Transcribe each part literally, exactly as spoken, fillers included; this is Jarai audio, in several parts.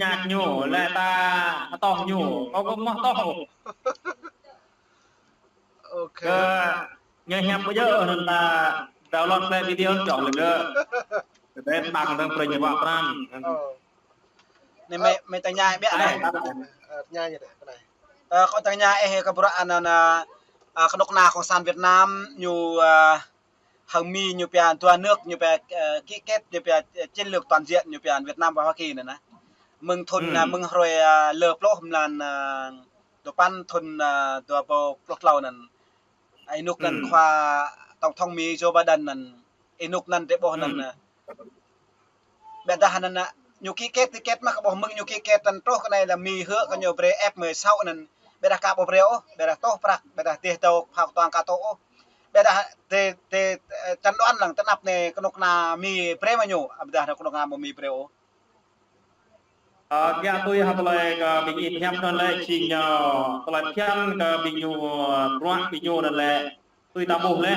ñak ñu, lĕ ta hơtŏh ñu, kâo kơ mơ̆ hơtŏh ôh. Ok. Kơ ñu hiăp ƀu djơ̆ anŭn ta download klĕ video čŏk lĕ gơ̆. Kơ tĕt ƀăng dơ̆ng prơi ñu wă pran. Ơ. Anai mơi, mơi tơña ƀiă anai. Ơ, tơña ñu dêh, anai. Ơ, kâo tơña ih kơ bruă anŭn, ơ, kơnuk kơna Cộng sản Việt Nam ñu, ơ, hăng Mi ñu pia dua nước ñu pia, ơ, ký kết ñu pia, ơ, chiến lược toàn diện ñu pia Việt Nam và Hoa Kỳ anŭn nă. Mơ̆ng thŭn, ơ, mơ̆ng hrơi, ơ, lơ pluh mlan, ơ, duapăn thŭn, ơ, dua rơbâo pluh klâo anŭn. Ơ, ênuk anŭn khua tổng thống Mi Joe Biden anŭn, ênuk anŭn drơi ƀuh anŭn, ơ, ƀiădah anŭn, ơ, ñu ký kết, ký kết mă kơ ƀuh mơ̆ng ñu ký kết anŭn truh kơ anai lĕ Mi hơ̆ kơ ñu brơi F mười sáu anŭn. Ƀiădah ka ƀu brơi ôh, ƀiădah tŏh prăk, ƀiădah dêh dŏ phao kơtuang ka tŏ ôh. Ƀiădah tê, tê, ơ, chân đoán lăng tơnap anai kơnuk kơna Mi brơi mă ñu, ƀiădah kơnuk kơna Mi brơi ôh. Ơ, kiăng tui hăng tơlơi kơ ƀing ih hiăp anŭn lĕ, jing ñu tơlơi phiăn kơ ƀing ñu, ơ, bruă ƀing ñu anŭn lĕ, tui ta ƀuh lĕ.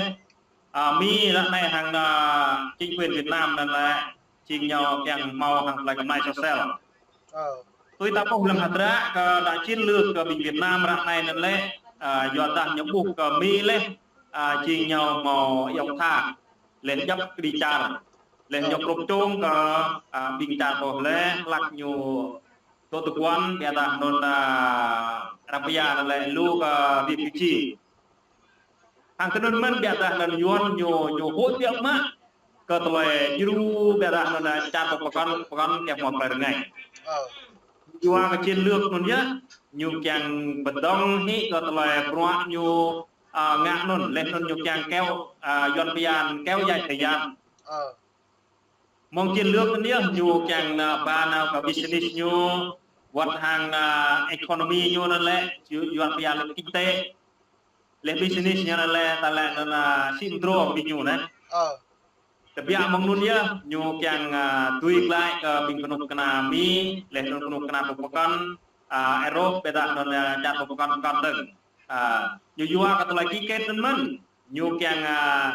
Ơ, Mi ră anai hăng, ơ, chính quyền Việt Nam anŭn lĕ, jing ñu kiăng hmâo hăng tơlơi kơmlai social. Ơ. Tui ta ƀuh lăm hơdră kơ đa chiến lược kơ ƀing Việt Nam ră anai anŭn lĕ, ơ, yua dah ñu ƀuh kơ Mi lĕ, ơ, jing ñu hmâo ayŏng tha, lĕ djŏp kơđi čar. Lĕ ñu krup čong kơ, ơ, ƀing čar ƀuh lĕ, hlăk ñu tŏ tơguan, ƀiădah anŭn, ơ, arăng pơyua anŭn lĕ lu kơ refugee. Hăng tơnŭn mơ̆n ƀiădah anŭn Yuan ñu, ñu hơ̆ biă mă kơ tơlơi djru ƀiădah anŭn, ơ, čar pơkŏn, pơkŏn kiăng hmâo tơlơi rơngai. Ơ. Yua kơ chiến lược anŭn yơh, ñu kiăng pơdơ̆ng hĭ kơ tơlơi bruă ñu, ơ, ngă anŭn, lĕ anŭn ñu kiăng kéo, ơ, Yuan pơyua kéo dài thời gian. Ơ. Mơ̆ng chiến lược anŭn yơh, ñu kiăng, ơ, ba nao kơ business ñu, wơ̆t hăng, ơ, economy ñu anŭn lĕ, Yuan pơyua lĕ kinh tế. Lĕ business ñu anŭn lĕ, ta lĕ anŭn, ơ, sĭ mơdrô ƀing ñu anai. Ơ. Tơbiă mơ̆ng anŭn yơh, ñu kiăng, ơ, tui glaĭ kơ ƀing kơnuk kơna Mi, lĕ anŭn kơnuk kơna pơkŏn, ơ, Europe, ƀiădah anŭn, ơ, čar pơkŏn pơkŏn dơ̆ng. Ơ, ñu yua kơ tơlơi ký kết anŭn mơ̆n, ñu kiăng, ơ,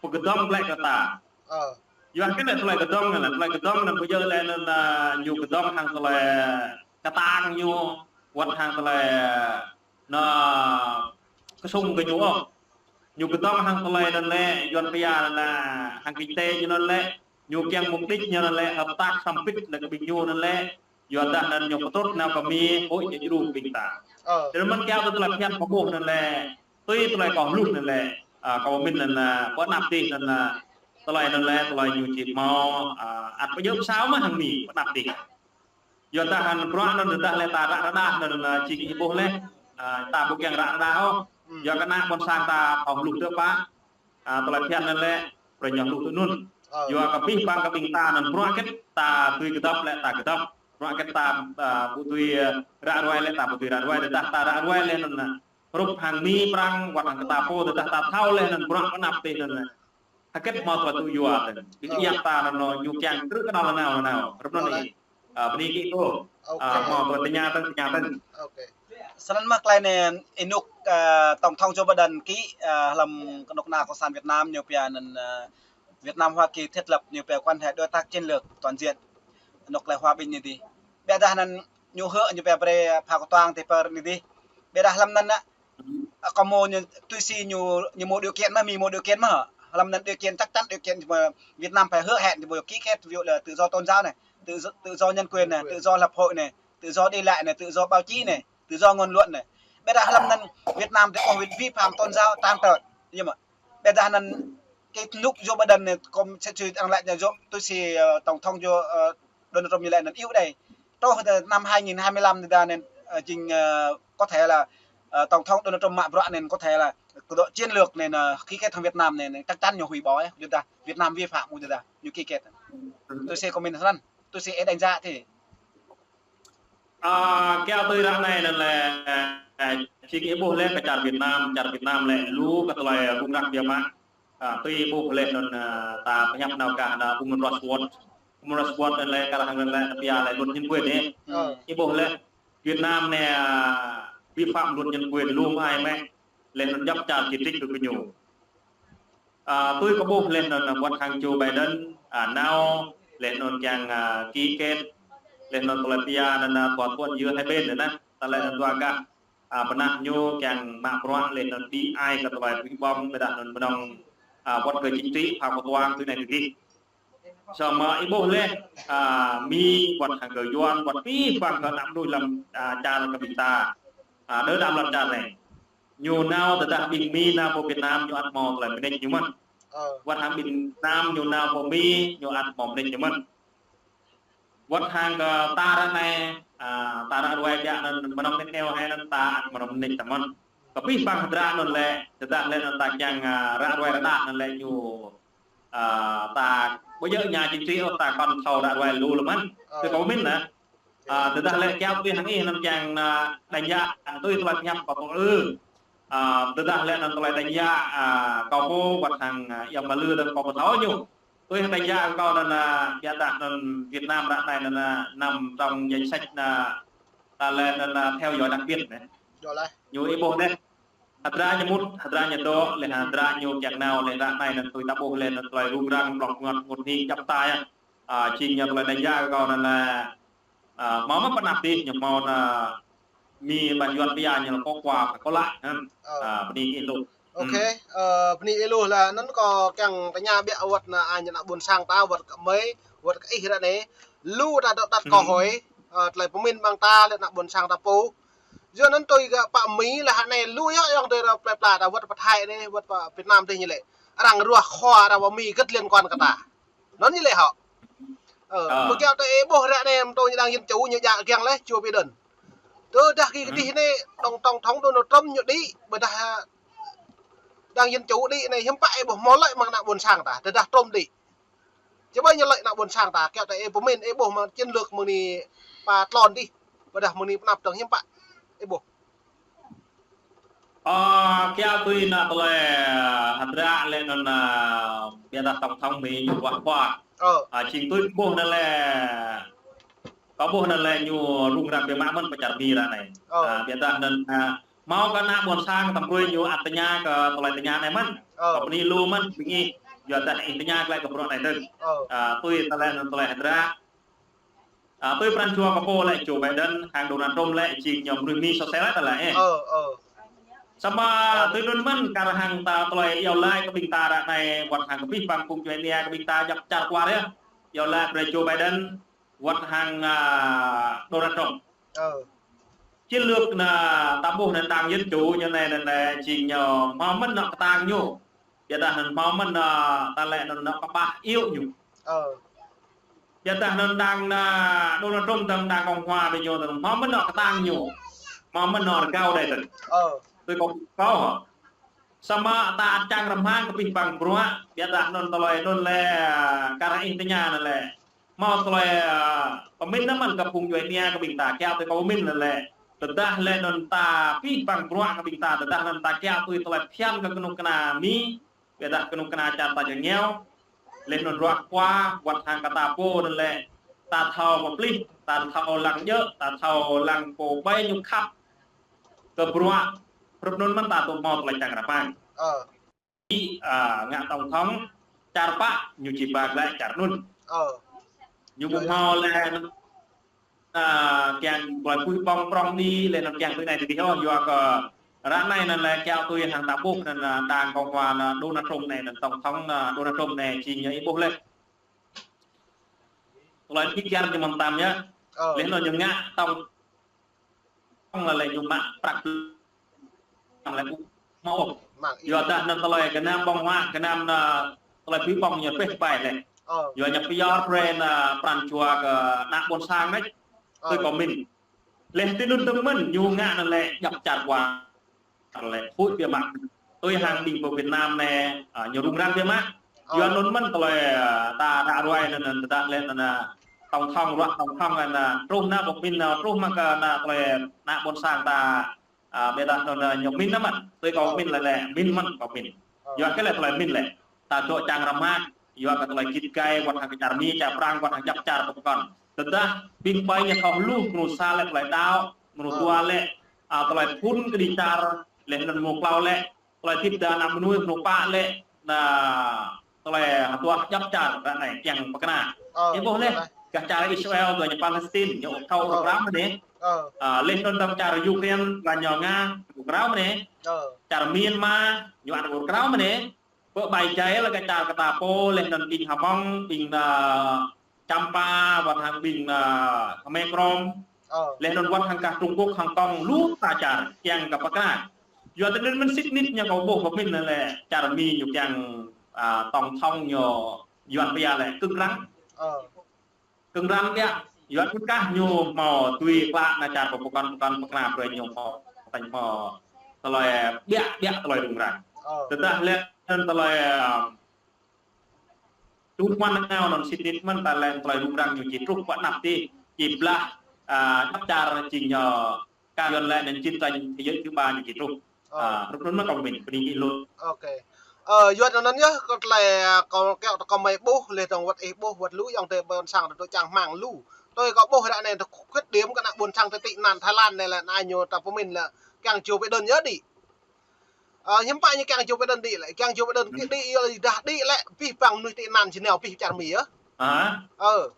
pơkơdơ̆ng glaĭ kơ ta. Ơ. Yua kơ anai tơlơi kơdơ̆ng anai, tơlơi kơdơ̆ng anŭn ƀu djơ̆ lĕ anŭn, ơ, ñu kơdơ̆ng hăng tơlơi, ơ, kơtang ñu, wơ̆t hăng tơlơi, ơ, anŭn kơsŭng kơ ñu ôh. Ñu kơdơ̆ng hăng tơlơi anŭn lĕ, Yuan pơyua anŭn lĕ, hăng kinh tế ñu anŭn lĕ, ñu kiăng mục đích ñu anŭn lĕ, hợp tác song phương lĕ kơ ƀing ñu anŭn lĕ, yua dah anŭn ñu pơtrut nao kơ Mi, ơi, ñu djru ƀing ta. Ơ. Tơnŭn mơ̆n kiăng tơlơi phiăn kơ ƀuh anŭn lĕ, tui tơlơi kâo hluh anŭn lĕ, ơ, kâo mĭn anŭn lĕ, pơ anăp tih anŭn lĕ, tơlơi anŭn lĕ, tơlơi ñu či hmâo, ơ, ăt pơjơ̆ pơsao mơ̆ hăng Mi, pơ anăp tih. Yua dah hăng bruă anŭn dah lĕ ta ră rơđah anŭn, ơ, jing ih ƀuh lĕ, ơ, ta ƀu kiăng ră rơđah ôh. Yua kơ ană ƀôn sang ta pơhluh tơpă, ơ, tơlơi phiăn anŭn lĕ, brơi ñu hluh tui anŭn. Ơ. Yua kơ abih bang kơ ƀing ta anŭn bruă hơget ta tui kơdŏp lĕ ta kơdŏp. Bruă hơget ta, ơ, ƀu tui, ơ, ră ruai lĕ ta ƀu tui ră ruai, dah ta ră ruai lĕ anŭn, ơ, hrup hăng Mi Prăng, wơ̆t hăng kơ ta pô, dah ta thâo lĕ anŭn bruă pơ anăp tih anŭn lĕ. Hơget hmâo tơlơi tŭ yua tơ̆ng. Ƀing yap ta anŭn ñu kiăng krư̆ kơnăl nanao nanao. Rơp anŭn ih. Ơ, bơni kơ ih. Ơ, hmâo tơlơi tơña tơ̆ng, tơña tơ̆ng. Snăn mơ̆ tơlơi anai ênuk, ơ, tổng thống Joe Biden ký, ơ, hlăm kơnuk kơna Cộng sản Việt Nam ñu pia anŭn, ơ, Việt Nam Hoa Kỳ thiết lập ñu pia quan hệ đối tác chiến lược toàn diện. Ênuk tơlơi hòa bình anai dih. Ƀiădah anŭn ñu hơ̆ ñu pia brơi phao kơtuang tơ pơ anai dih. Ƀiădah hlăm anŭn, ơ, kâo hmâo ñu, tui si ñu, ñu hmâo điều kiện mơ̆, Mi hmâo điều kiện mơ̆. Hlăm anŭn điều kiện chắc chắn điều kiện Việt Nam phải hứa hẹn ñu hmâo ký kết ví dụ là tự do tôn giáo này, tự do, tự do nhân quyền này, tự do lập hội này, tự do đi lại này, tự do báo chí này, tự do ngôn luận này. Ƀiădah hlăm anŭn Việt Nam tơ ôh vi phạm tôn giáo trắng trợn. Ñu mơ̆. Ƀiădah anŭn kơ ênuk Joe Biden anai, kâo sĭt sui arăng laĭ ñu Joe, tui si, ơ, tổng thống Joe, ơ, Donald Trump ñu laĭ anŭn yua đơi. Truh tơ năm hai nghìn hai mươi lăm tơdah anŭn, ơ, jing, ơ, có thể là, ơ, tổng thống Donald Trump mă bruă anŭn có thể là kơ dŏ chiến lược anŭn, ơ, ký kết hăng Việt Nam anŭn, anŭn chắc chắn ñu hủy bỏ, yua dah Việt Nam vi phạm yua dah ñu ký kết. Tui si kâo mĭn snăn, tui si ih đánh giá thế. Ơ, kiăng tui ră anai anŭn lĕ, ơ, jing ih ƀuh lĕ kơ čar Việt Nam, čar Việt Nam lĕ lu kơ tơlơi rŭng răng biă mă. Ơ, tui ih ƀuh lĕ anŭn, ơ, ta pơhiăp nao kơ anŭn Human Rights Watch. Human Rights Watch anŭn lĕ kar hăng anŭn lĕ ta pia lĕ luật nhân quyền anai. Ih ƀuh lĕ Việt Nam anai, ơ, vi phạm luật nhân quyền lu mơai mơ̆. Lĕ anŭn djŏp čar chỉ trích kơ ñu. Ơ, tui kâo ƀuh lĕ anŭn, ơ, wơ̆t hăng Joe Biden, ơ, nao, lĕ anŭn kiăng, ơ, ký kết, Laih anŭn tơlơi pia anŭn, a, thua thuăn yua hai bên anŭn, a. Tơlơi anŭn dua gah, a, pơnah ñu kiăng mă bruă laih anŭn đĭ ai kơ tơlơi abih bang ƀôdah anŭn mơnơ̆ng, a, wơ̆t kơ chính trị, phao kơ tuang tui anai tui adih. Samơ̆ ih ƀuh laih, a, Mi wơ̆t hăng kơ Yuan, wơ̆t abih bang kơ ană mơnuih lăm, a, čar kơ ƀing ta. A, đơ đam lăm čar anai. Ñu nao tơdah ƀing Mi nao pơ Việt Nam ñu ăt hmâo tơlơi mơneč ñu mơ̆n. Wơ̆t hăng ƀing Nam ñu nao pơ Mi ñu ăt hmâo mơneč ñu mơ̆n. Wơ̆t hăng kơ ta ră anai, a, ta ră ruai biă anŭn mơnơ̆ng net neo hai anŭn ta ăt mơnơ̆ng net ta mơ̆n. Kơ abih bang hơdră anŭn lĕ, tơdah lĕ anŭn ta kiăng, a, ră ruai rơđah anŭn lĕ ñu, a, ta ƀu djơ̆ nhà chính trị ôh ta kŏn thâo ră ruai lu lơ̆m mơ̆n. Tui kâo mĭn anŭn. A, tơdah lĕ kiăo tui hăng ih anŭn kiăng, a, đánh giá, a, tui tơlơi pơhiăp kâo pô ư. A, tơdah lĕ anŭn tơlơi đánh giá, a, kâo pô wơ̆t hăng, a, yang mă lư dơ̆ng kâo pô thâo ñu. Tui hăng đánh giá kâo anŭn, a, biă dah anŭn Việt Nam ră anai anŭn, a, nằm trong danh sách anŭn, a, ta lĕ anŭn, a, theo dõi đặc biệt anai. Ñu ih ƀuh anai. Hơdră ñu mŭt, hơdră ñu dŏ, laih hơdră ñu kiăng nao, laih ră anai anŭn tui ta ƀuh laih anŭn tơlơi rŭng răng, blŏng rơngot, rơngot hning, djŏp ta yơh. A, jing ñu tơlơi đánh giá kâo anŭn lĕ, a, hmâo mơ̆n pơnăp tih ñu hmâo anŭn Mi ƀă Yuan pia ñu lĕ có quà phải có lại, ha. A, bơni kơ ih lu. Ok, ơ, bơni ih lu lah anŭn kâo kiăng tơña biă wơ̆t anŭn ai ñu ană ƀôn sang ta wơ̆t kơ mơi, wơ̆t kơ ih ră anai. Lu ta dŏ tăt kơ hơi, ơ, tơlơi pơmĭn ƀing ta lĕ ană ƀôn sang ta pô. Yua anŭn tui kơ pă Mi lah anai lu yơh yŏng tui ră plơi pla ta wơ̆t pơ Thái anai, wơ̆t pơ Việt Nam tih ñu lĕ. Arăng ruah khua arăng pơ Mi kơt liên quan kơ ta. Anŭn ñu lĕ hŏ. Ơ, pơkiaŏ tơ ih ƀuh ră anai mơ̆ng tơ ñu đang dân chủ ñu djă kiăng laih Joe Biden. Tơdah kơ kơdih anai, tổng, tổng thống Donald Trump ñu đĭ, ƀôdah, a, đang dân chủ đĭ anai hiư̆m pă ih ƀuh hmâo lợi mơ̆ng ană ƀôn sang ta, tơdah Trump đĭ. Či ƀai ñu lợi ană ƀôn sang ta, kiaŏ tơ ih pơmĭn ih ƀuh mơ̆ng chiến lược mơ̆ng anai pă tlôn dih, ƀôdah mơ̆ng anai pơnăp dơ̆ng hiư̆m pă ih ƀuh. Ơ, kiaŏ tui anŭn tơlơi, ơ, hơdră lĕ anŭn, ơ, biă dah tổng thống Mi ñu ruah khua. Ơ. A, jing tui ƀuh anŭn lĕ, kâo ƀuh anŭn lĕ ñu rŭng răng biă mă mơ̆n pơ čar Mi ră anai. Ơ. A, biă dah anŭn, a, hmâo kơ ană ƀôn sang tơm brơi ñu ăt tơña kơ tơlơi tơña anai mơ̆n. Ơ. Kâo bơni lu mơ̆n, ƀing ih, yua dah ih tơña glaĭ kơ bruă anai dơ̆ng. Ơ. A, tui tơlơi anŭn tơlơi hơdră. A, tui pran jua kâo pô lĕ Joe Biden, hăng Donald Trump lĕ jing ñu mơnuih Mi sô sel ta lĕ, ơ. Ơ, ơ. Samơ̆ tui anŭn mơ̆n kar hăng ta tơlơi iâu laĭ kơ ƀing ta ră anai, wơ̆t hăng kơ abih bang phung djuai ania kơ ƀing ta djŏp čar kwar yơh. Iâu laĭ brơi Joe Biden, wơ̆t hăng, a, Donald Trump. Ơ. Chiến lược anŭn ta ƀuh anŭn đang dân chủ ñu anai anŭn lĕ jing ñu hmâo mơ̆n anŏ kơtang ñu. Biă dah anŭn hmâo mơ̆n, a, ta lĕ anŭn anŏ kơƀah iâu ñu. Ơ. Biă dah anŭn đang anŭn Donald Trump dơ̆ng đang Cộng hòa ƀing ñu dơ̆ng hmâo mơ̆n anŏ kơtang ñu. Hmâo mơ̆n anŏ rơgao đơi dơ̆ng. Ơ. Tui kâo, kâo hă. Samơ̆ ta ăt čang rơmang kơ abih bang bruă, biă dah anŭn tơlơi anŭn lĕ, a, kar hăng ih tơña anŭn lĕ. Hmâo tơlơi, a, pơmĭn anŭn mơ̆n kơ phung djuai ania kơ ƀing ta kiaŏ tui kâo pơmĭn anŭn lĕ. Tơdah lĕ anŭn ta abih bang bruă kơ ƀing ta, tơdah anŭn ta kiaŏ tui tơlơi phiăn kơ kơnuk kơna Mi, biă dah kơnuk kơna čar ta jơngiao. Laih anŭn ruah khua, wơ̆t hăng kơ ta pô anŭn lĕ. Ta thâo pơplih, ta thâo lăng djơ̆, ta thâo lăng pô ƀai ñu khăp. Kơ bruă, hrup anŭn mơ̆n ta tŭ hmâo tơlơi čang rơmang. Ơ. Ih, a, ngă tổng thống, čar pă, ñu či ba glaĭ čar anŭn. Ơ. Ñu ƀu hmâo lĕ, a, kiăng tơlơi abih bang prŏng đĭ, lĕ anŭn kiăng tui anai tui adih ôh, yua kơ ră anai anŭn lĕ kiaŏ tui hăng ta ƀuh anŭn, a, đang Cộng hòa anŭn Donald Trump anai, anŭn tổng thống anŭn Donald Trump anai, jing ñu ih ƀuh lĕ. Tơlơi pơkĭ kiăng ñu mơ̆n tam yơh. Ơ. Lĕ anŭn ñu ngă tổng thống lĕ ñu mă prăk lĕ ƀu hmâo. Yua dah anŭn tơlơi gơnam ƀơ̆ng huă, gơnam anŭn tơlơi abih bang ñu pĕh ƀai lĕ. Ơ. Yua ñu pơyơr brơi anŭn pran jua kơ ană ƀôn sang anai. Ơ. Tui kâo pơmĭn. Laih tui anŭn dơ̆ng mơ̆n ñu ngă anŭn lĕ djŏp čar kwar. Lĕ huĭ biă mă. Tui hăng ƀing pơ Việt Nam anai, a, ñu rŭng răng biă mă. Ơ. Yua anŭn mơ̆n tơlơi, a, ta ră ruai anŭn, anŭn tơdah lĕ anŭn, a, tổng thống, ruah tổng thống anŭn, a, truh anŭn, ƀu pơmĭn anŭn, truh mă kơ anŭn tơlơi ană ƀôn sang ta, a, biă dah anŭn, a, ñu pơmĭn anŭn mơ̆n. Tui kâo pơmĭn lĕ, lĕ, pơmĭn mơ̆n kâo pơmĭn. Ơ. Yua kơ lĕ tơlơi pơmĭn lĕ. Ta dŏ čang rơmang, yua kơ tơlơi git gai, wơ̆t hăng kơ čar Mi, čar Prang, wơ̆t hăng djŏp čar pơkŏn. Tơdah ƀing ƀai ñu thâo hluh, mơnuih sa lĕ tơlơi đaŏ, mơnuih dua lĕ, a, tơlơi phŭn kơđi čar, laih anŭn mơnuih klâo lĕ, tơlơi hơdip dah ană mơnuih, mơnuih pă lĕ, anŭn tơlơi hơduah djŏp čar, ră anai, kiăng pơkơna. Ơ, ih ƀuh lĕ. Gah čar Israel, gah ñu Palestine, ñu thâo ur krao mơ̆n anai. Ơ. Ơ, laih anŭn tơdang čar Ukraine, gah ñu Nga, ur krao mơ̆n anai. Ơ. Čar Myanmar, ñu ăt ur krao mơ̆n anai. Pơ ƀai jai lĕ gah čar kơ ta pô, laih anŭn ƀing Hmông, ƀing, ơ, Champa, wơ̆t hăng ƀing, ơ, Khmer Krom. Ơ. Laih anŭn wơ̆t hăng gah Trung Quốc, Hồng Kông, lu ta čar, kiăng kơ pơkra. Yua tơdơi mơ̆n sĭt nik ñu kâo ƀuh pơmĭn lĕ čar Mi ñu kiăng, ơ, tổng thống ñu Yuan pia lĕ kơ̆ng răng. Ơ. Kơ̆ng răng biă, yua kơ kah ñu hmâo tui klă nao čar pơkŏn pơkŏn pơkra brơi ñu hmâo, tañ hmâo tơlơi biă biă tơlơi rŭng răng. Ơ. Tơdah lĕ anŭn tơlơi, ơ, tŭ mơ̆n nao anŭn sĭt nik mơ̆n ta lĕ tơlơi rŭng răng ñu či truh pơ anăp tih, či blah, ơ, djŏp čar jing ñu kah Yuan lĕ anŭn chiến tranh thế giới thứ ba ñu či truh. Ơ. Ơ, rup anŭn mơ̆n kâo pơmĭn, pơmĭn ih lu. Ôkê. Ơ, yua anŭn yơh, kơ tơlơi, ơ, kâo kiăng tơ kâo mơi ƀuh, laih dơ̆ng wơ̆t ih ƀuh, wơ̆t lu ayŏng adơi ƀôn sang tơ čang hmang lu. Tui kâo ƀuh ră anai tơ khuyết điểm kơ ană ƀôn sang tơ tị nạn Thái Lan anai lĕ, anai ñu ta pơmĭn lĕ kiăng Joe Biden yơh đĭ. Ơ, hiư̆m pă ñu kiăng Joe Biden đĭ lĕ, kiăng Joe Biden đĭ, đĭ yơh đĭ lĕ, abih bang mơnuih tị nạn či nao abih čar Mi yơh. Hă? Ơ,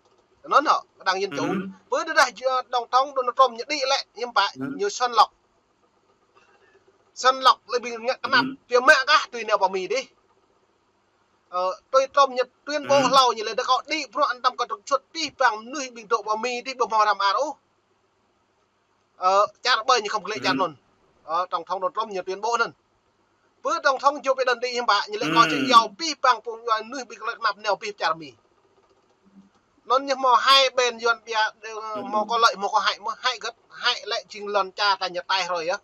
anŭn hŏ, kơ đảng Dân Chủ. Ơ. Bơ tơdah, ơ, tổng thống Donald Trump ñu đĭ lĕ, hiư̆m pă, ơ, ñu sàng lọc. Sàng lọc lĕ ƀing ngă kơnăp, ơ, biă mă kah tui nao pơ Mi dih. Ơ, tui Trump ñu tuyên bố, ơ, hlâo ñu lĕ tơ kâo đĭ bruă anăm kơ trục xuất abih bang mơnuih ƀing dŏ pơ Mi dih ƀu hmâo răm ar ôh. Ơ, čar ƀơi ñu khŏm glĕ čar, ơ, anŭn. Ơ, tổng thống Donald Trump ñu tuyên bố anŭn. Bơ tổng thống Joe Biden đĭ hiư̆m pă, ñu lĕ kâo, ơ, či iâu abih bang phung Yuan mơnuih ƀing glĕ kơnăp nao abih čar Mi. Anŭn ñu hmâo hai bên Yuan biă, ơ, hmâo kơ lợi, hmâo kơ hại, hmâo hại gơ̆t, hại lĕ jing lŏn čar ta ñu taih hrơi yơh.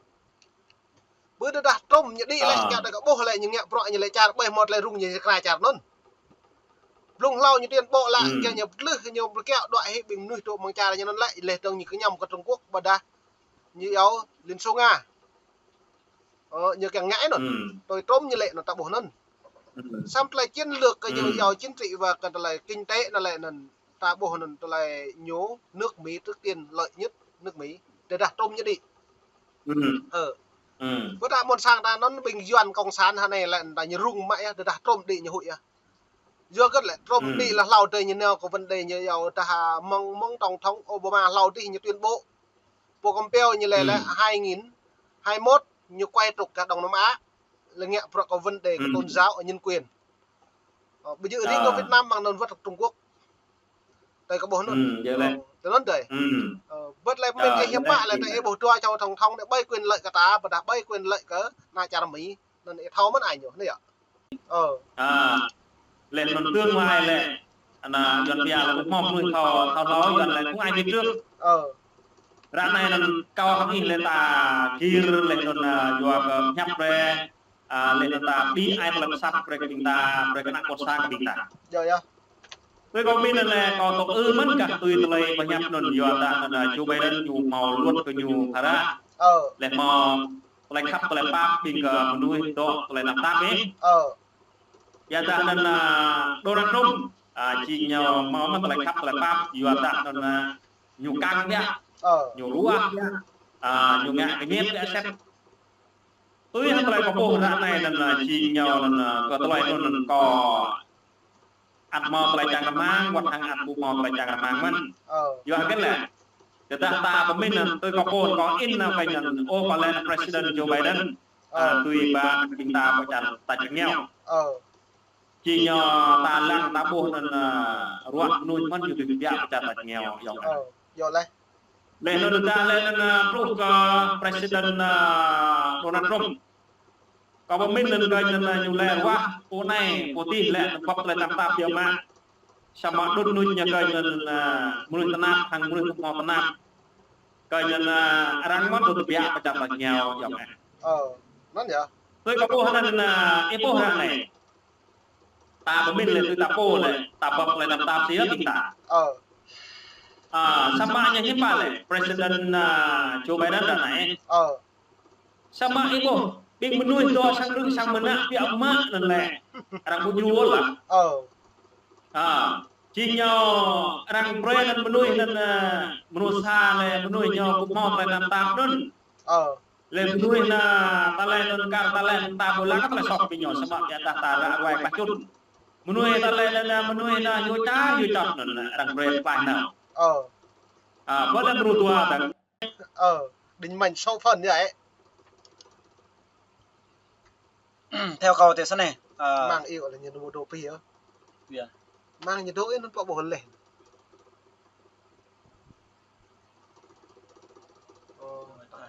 Bơ tơdah Trump ñu đĭ lĕ, kiăng tơ kâo ƀuh lĕ ñu ngă bruă ñu lĕ čar ƀơi hmâo tơlơi rŭng ñu kra čar anŭn. Blung hlâo ñu tuyên bố lă, kiăng ñu pơtlưh, ñu pơkiaŏ đuaĭ hĭ ƀing mơnuih dŏ mơ̆ng čar ñu anŭn lĕ, laih dơ̆ng ñu kơñăm kơ Trung Quốc ƀôdah ñu iâu Liên Xô Nga. Ơ, ñu kiăng ngă anŭn. Tui Trump ñu lĕ anŭn ta ƀuh anŭn. Samơ̆ tơlơi chiến lược kơ ñu iâu chính trị và kơ tơlơi kinh tế anŭn lĕ anŭn ta ƀuh anŭn tơlơi ñu nước Mỹ trước tiên lợi nhất nước Mỹ. Tơdah Trump ñu đĭ. Ơ. Bơ ta ƀôn sang ta anŭn ƀing Yuan cộng sản hơnai lĕ ta ñu rŭng mă yơh, tơdah Trump đĭ ñu huĭ yơh. Yua hơget lĕ Trump đĭ lĕ hlâo adơi ñu nao kơ vấn đề ñu iâu tah mơ̆ng, mơ̆ng tổng thống Obama hlâo dih ñu tuyên bố. Pô kơmpeo ñu lĕ lĕ hai nghìn hai mươi mốt ñu quay trục kơ Đông Nam Á. Lĕ ngă bruă kơ vấn đề kơ tôn giáo, nhân quyền. Ơ, ƀu djơ̆ riêng kơ Việt Nam mơ̆ng anŭn wơ̆t Trung Quốc. Tui kâo ƀuh anŭn. Ơ, tui anŭn dơi. Ơ, wơ̆t lĕ pơmĭn ih hiư̆m pă lĕ tui ih ƀuh dua čô tổng thống anai ƀơi quyền lợi kơ ta, ƀôdah ƀơi quyền lợi kơ ană čar Mi, anŭn ih thâo mơ̆n ai ñu, anai yơh. Ơ. Ơ, laih anŭn tương lai lĕ, ană Yuan biă lĕ ƀu hmâo mơnuih thâo, thâo hlâo Yuan lĕ phung ai đi trước. Ơ. Ră anai anŭn kâo hăng ih lĕ ta gir laih anŭn, ơ, yua kơ pơhiăp brơi, ơ, laih anŭn ta đĭ ai tơlơi pơsat brơi kơ ƀing ta, brơi kơ ană ƀôn sang kơ ƀing ta. Yơh, yơh. Tui kâo pơmĭn anŭn lĕ kâo tŭ ư mơ̆n kah tui tơlơi pơhiăp anŭn yua dah anŭn, ơ, Joe Biden ñu hmâo luật kơ ñu phara. Ơ. Laih hmâo tơlơi khăp tơlơi pap ƀing kơ mơnuih dŏ tơlơi tơnap tap ih. Ơ. Yua dah anŭn, ơ, Donald Trump, ơ, jing ñu hmâo mơ̆n tơlơi khăp tơlơi pap, yua dah anŭn, ơ, ñu kăng biă, ơ, ñu ruah biă, ơ, ñu ngă kơñet biă sĕt. Tui hăng tơlơi kâo ƀuh ră anai anŭn, ơ, jing ñu anŭn, ơ, kơ tơlơi anŭn kâo ăt hmâo tơlơi čang rơmang, wơ̆t hăng ăt ƀu hmâo tơlơi čang rơmang mơ̆n. Ơ. Yua hơget lĕ. Tơdah ta pơmĭn anŭn, tui kâo ƀuh kâo in anŭn kơ ñu, ơ, kâo lĕ President Joe Biden. Ơ. Ơ, tui ba ƀing ta pơ čar tač rơngiao. Ơ. Jing ñu ta lăng ta ƀuh anŭn, ơ, ruah mơnuih mơ̆n ñu tui biă pơ čar tač rơngiao, yơh. Ơ, yơh lĕ. Laih anŭn tơdah lĕ anŭn, ơ, truh kơ President, ơ, Donald Trump. Kâo pơmĭn anŭn kơ ñu anŭn, ơ, ñu lĕ ruah pô anai, pô dih lĕ anŭn bưp tơlơi tơnap tap biă mă. Samơ̆ đŭt nuč ñu kơ ñu anŭn, ơ, mơnuih tơnap, hăng mơnuih ƀu hmâo tơnap. Kơ ñu anŭn, ơ, arăng mơ̆n dŏ tui biă pơ čar tač rơngiao, yơh. Ơ, anŭn yơh. Tui kâo ƀuh anŭn, ơ, ih ƀuh ră anai. Ta pơmĭn lĕ tui ta pô lĕ, ta bưp tơlơi tơnap tap sĭt ƀing ta. Ơ. Ơ, samơ̆ ñu hiư̆m pă lĕ, President, ơ, Joe Biden ră anai. Ơ. Samơ̆ ih ƀuh, ƀing mơnuih dŏ sang krư̆ sang mơnă biă mă anŭn lĕ. Arăng ƀu djru ôh lah. Ơ. Ơ. Jing ñu arăng brơi anŭn mơnuih anŭn, ơ, mơnuih sa lĕ mơnuih ñu ƀu hmâo tơlơi tơnap tap anŭn. Ơ. Lĕ mơnuih anŭn, ta lĕ anŭn kar ta lĕ ta ƀu lăng kơ tơlơi soh ƀing ñu samơ̆ biă dah ta ră ruai klah čŭn. Mơnuih ta lĕ anŭn, anŭn mơnuih anŭn yua čar, yua čar anŭn, anŭn arăng brơi pơklaih anŭn. Ơ. A, ƀơi anŭn ruh dua tang. Ơ, đinh manh sáu phần như vậy. Theo cậu thì sao này? Ờ. Mạng yêu là như một đồ phi hả? Dạ. Mạng như đồ ấy nó có bộ lệ. Ơ. Phải,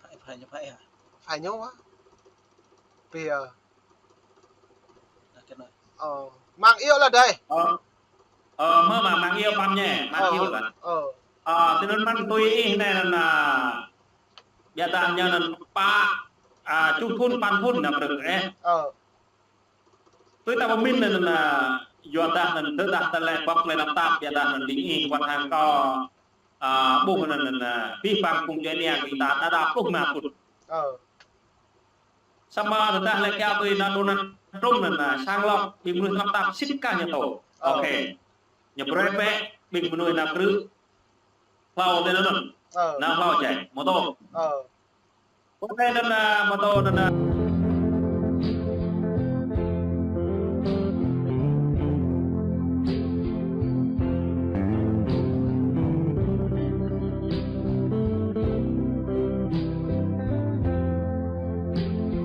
phải, phải, phải hả? Phải nhau á. Phi hả? Ơ, mạng yêu là đây. Ơ. Ơ, mơ̆ mă mạng yêu păm nhé, mạng yêu là. Ơ. Ơ, tui anŭn mơ̆n tui ih anai anŭn, a, biă dah ñu anŭn pă, a, čuh thŭn păn thŭn anŭn brơi, ơ. Ơ. Tui ta pơmĭn anŭn, a, yua dah anŭn, tơdah ta lĕ pŏk lĕ anŭn tap, biă dah anŭn ƀing ih wơ̆t hăng kâo, a, ƀuh anŭn, anŭn, a, pih păng phung djuai ania ƀing ta, ta đa pluh rơma phŭn. Ơ. Samơ̆ tơdah lĕ kiaŏ tui anŭn Donald Trump anŭn, a, sang lŏk ƀing mơnuih tơnap tap sĭt kah ñu tŭ. Ơ. Ok. Ñu brơi bĕ ƀing mơnuih nao krư̆ hlâo tui anŭn. Ơ. Nao hlâo čai, mơ̆ tŭ. Ơ. Ok anŭn, a, mơ̆ tŭ anŭn, a.